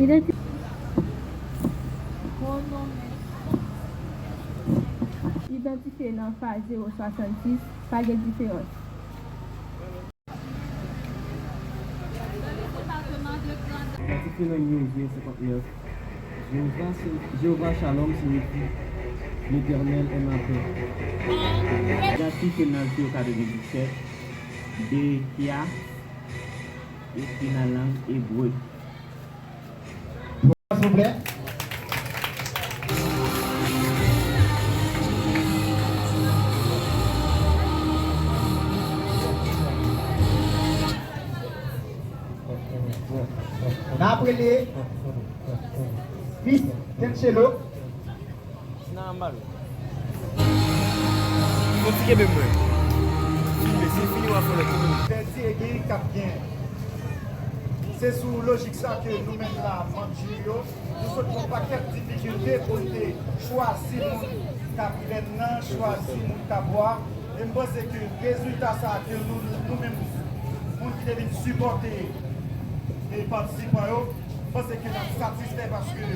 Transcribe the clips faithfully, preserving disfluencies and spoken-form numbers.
Idanti- Idantifye nan faz zewo swasannsis, pa gen diferans. Idantifye nan nimewo zewo senkantnèf. Jewova, Jewova Shalom siyifi Letènèl è ma pè. Idantifye nan zewo katrevenndisèt, Berekia, epi nan lang ebre. Silvouplè. N ap rele Miss Tenchelo. Nan anba l. Yon ti kenbe mwen. Filme, se fini w ap fè lòt. Pèdi e genyen k ap genyen. Se sou lojik sa ke nou menm la, manm jiri yo, nou sot gen yon pakèt difikilte pou n te chwazi moun k ap grenn nan, chwazi moun k ap bwa. E m panse ke rezilta sa a ke nou, nou menm, moun ki te vin sipòte e patisipan yo, m panse ke n ap satisfè paske, m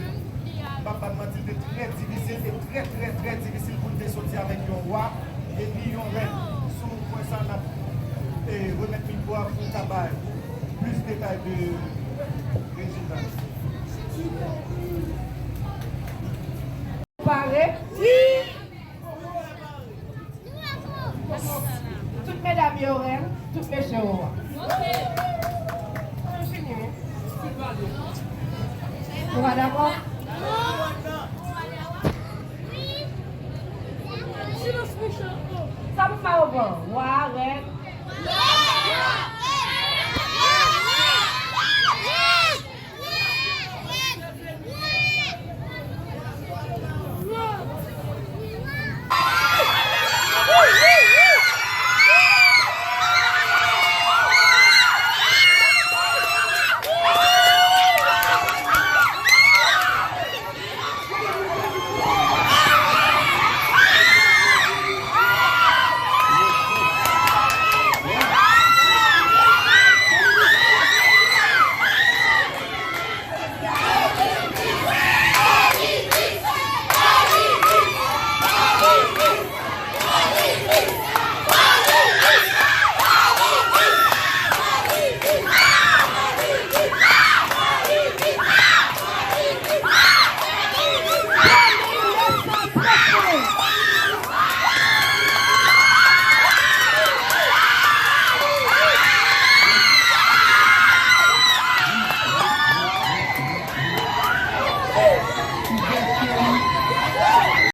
p ap ba n manti, l te trè difisil e trè, trè, trè difisil pou n te soti avèk yon wa epi yon rèn. Sou pwen sa a, n ap, e, remèt mikwo a pou l ka bay plis detay de rezilta yo. Pare? Wi! Tout medam yo rèn, tout mesye yo wa. Ann fini, wi. Nou pa dakò? Sa pou fè yo pran? Wa, rèn.